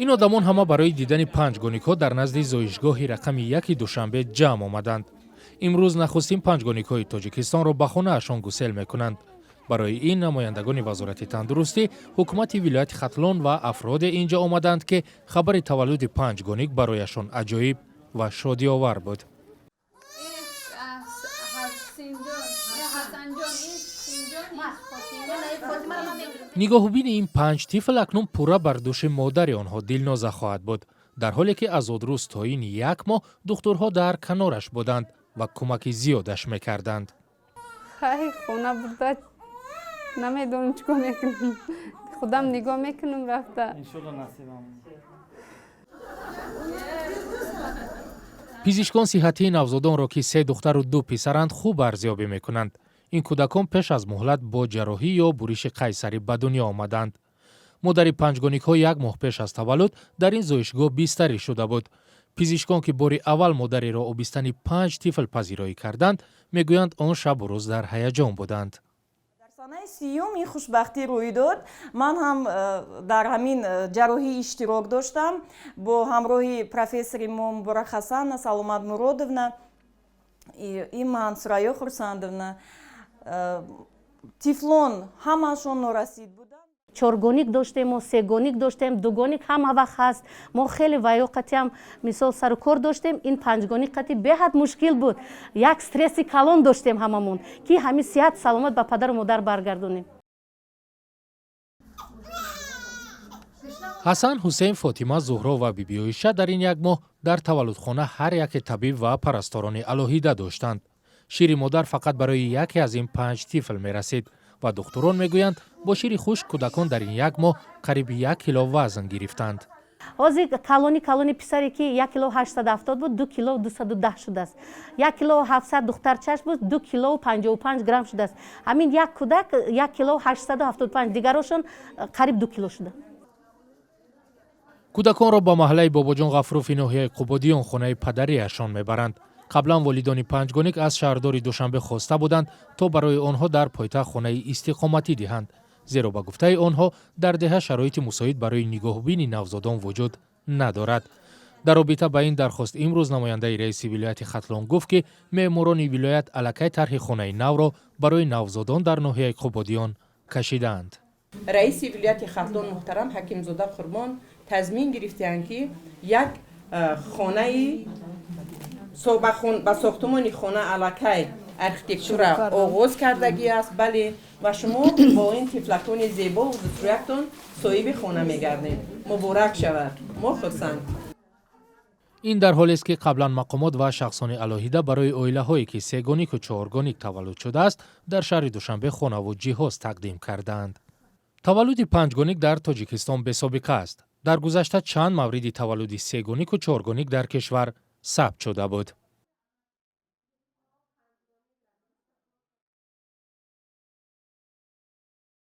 Ин одамон ҳама барои дидани панҷгоникҳо дар назди зоишгоҳи рақами 1 Душанбе ҷамъ омаданд. Имрӯз нахустин панҷгоникҳои Тоҷикистонро ба хонаашон гусел мекунанд. Барои ин намояндагони Вазорати тандурустӣ, ҳукумати вилояти Хатлон ва афроде ин ҷо омаданд, ки хабари таваллуди панҷгоник барояшон аҷоиб ва шодиовар буд. Нигоҳубини ин панҷ тифл акнун пурра бар дӯши модари онҳо Дилноза хоҳад буд, дар ҳоле ки аз зодрӯз то ин як моҳ духтурҳо дар канораш буданд ва кӯмаки зиёдаш мекарданд. Хай, хона бурда намедонам чӣ кор мекунам, худам нигоҳ мекунам рафта. Пизишкон сиҳатии навзодонро, ки се духтару ду писаранд, хуб арзёбӣ мекунанд. Ин кӯдакон пеш аз муҳлат бо ҷарроҳӣ ё буриши қайсарӣ ба дунё омаданд. Модари панҷгоникҳо як моҳ пеш аз таваллуд дар ин зоишгоҳ бистарӣ шуда буд. Пизишкон, ки бори аввал модареро обистани панҷ тифл пазироӣ карданд, мегӯянд, он шабу рӯз дар ҳаяҷон буданд. Дар санаи 30-юм ин хушбахтӣ рӯй дод. Ман ҳам дар ҳамин ҷарроҳӣ иштирок доштам бо ҳамроҳи профессори мо Муборак Ҳасанна, Саломат Муродовна и ман, Сурайё Хурсандовна. Тифлон ҳамаашон норасид буданд. Чоргоник доштем, мо сегоник доштем, дугоник ҳама вақт ҳаст. Мо хеле ваёқатиам мисол сару кор доштем. Ин панҷгоник қати беҳад мушкил буд. Як стресси калон доштем ҳамамон, ки ҳамин сиҳат саломат ба падару модар баргардонем. Ҳасан, Ҳусейн, Фотима, Зуҳро ва Бибиоиша дар ин як моҳ дар таваллудхона ҳар яке табиб ва парасторони алоҳида доштанд. Шири модар фақат барои яке аз ин панҷ тифл мерасид ва духтурон мегӯянд, бо шири хушк кӯдакон дар ин як моҳ қариб 1 кило вазн гирифтанд. Ҳозир калони калони писаре, ки 1 кило 870 буд, 2 кило 210 шудааст. 1 кило 700 духтарчаш буд, 2 кило 55 грамм шудааст. Ҳамин як кӯдак 1 кило 875, дигарошон қариб 2 кило шуда. Кӯдаконро ба маҳаллаи Бобоҷон Ғафурови ноҳияи Қубодиён, хонаи падариашон мебаранд. Қаблан волидони панҷгоник аз шаҳрдори Душанбе хоста буданд, то барои онҳо дар пойтахт хонаи истиқоматӣ диҳанд, зеро ба гуфтаи онҳо дар деҳа шароити мусоид барои нигоҳубини навзодон вуҷуд надорад. Дар робита ба ин дархост имрӯз намояндаи раиси вилояти Хатлон гуфт, ки меъморони вилоят аллакай тарҳи хонаи навро барои навзодон дар ноҳияи Қубодиён кашидаанд. Раиси вилояти Хатлон муҳтарам Ҳакимзода Қурбон тазмин гирифтаанд, ки як хонаи ба сохтумони хона аллакай архитектура оғоз кардагӣ аст. Бале, ва шумо бо ин тифлакони зебову дусрӯяктон соҳиби хона мегардед. Муборак шавад, мо хурсанд. Ин дар ҳолест, ки қаблан мақомот ва шахсони алоҳида барои оилаҳое, ки сегонику чоргоник таваллуд шудааст, дар шаҳри Душанбе хонаву ҷиҳоз тақдим кардаанд. Таваллуди панҷгоник дар Тоҷикистон бесобиқа аст. Дар гузашта чанд мавриди таваллуди сегонику чоргоник дар кишвар сабт шуда буд.